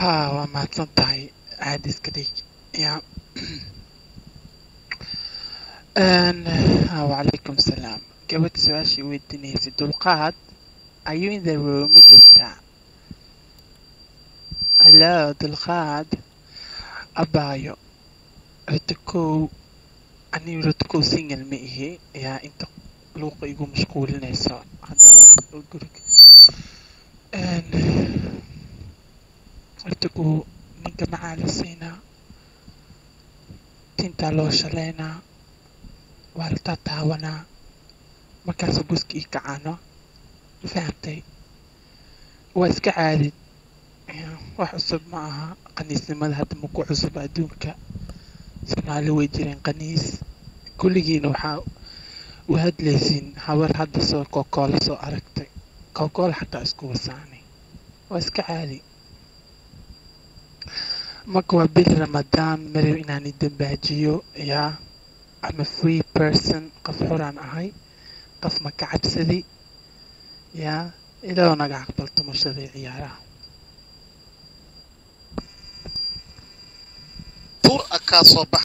Haa, waa mahadsan tahay. Caadi iska dhig ya. Wacalaykum salaam. Gabadha su-aashii weydiinaysay, Dulqaad, are you in the room? Ma joogtaa? Hello, Dulqaad. Abaayo, horta kow, aniga horta kow single ma ihi yaa. Inta luuqa igu mashquulinayso hadda waqti guriga. Horta kow, ninka macaa la siinaa, tintaa loo shaleynaa, waa la taataawanaa, markaasuu guska ii kacaano. Ma fahamtay? Waa iska caadi, wax cusub ma aha. Qaniisnimada hadda ma ku cusub adduunka. Soomaali way jireen qaniis kulligiina. Waxaa u hadlaysiin habar hadda soo kookoola soo aragtay. Kookoola xataa isku wasaanay, waa iska caadi. Marka waa bil Ramadaan, marew inaan i dambaajiyo yaa. I'm a free person, qof xoraan ahay, qof ma ka cabsadi yaa. Ilaahu naga aqbal tumashada iyo ciyaaraha. Tuur akaa soo bax.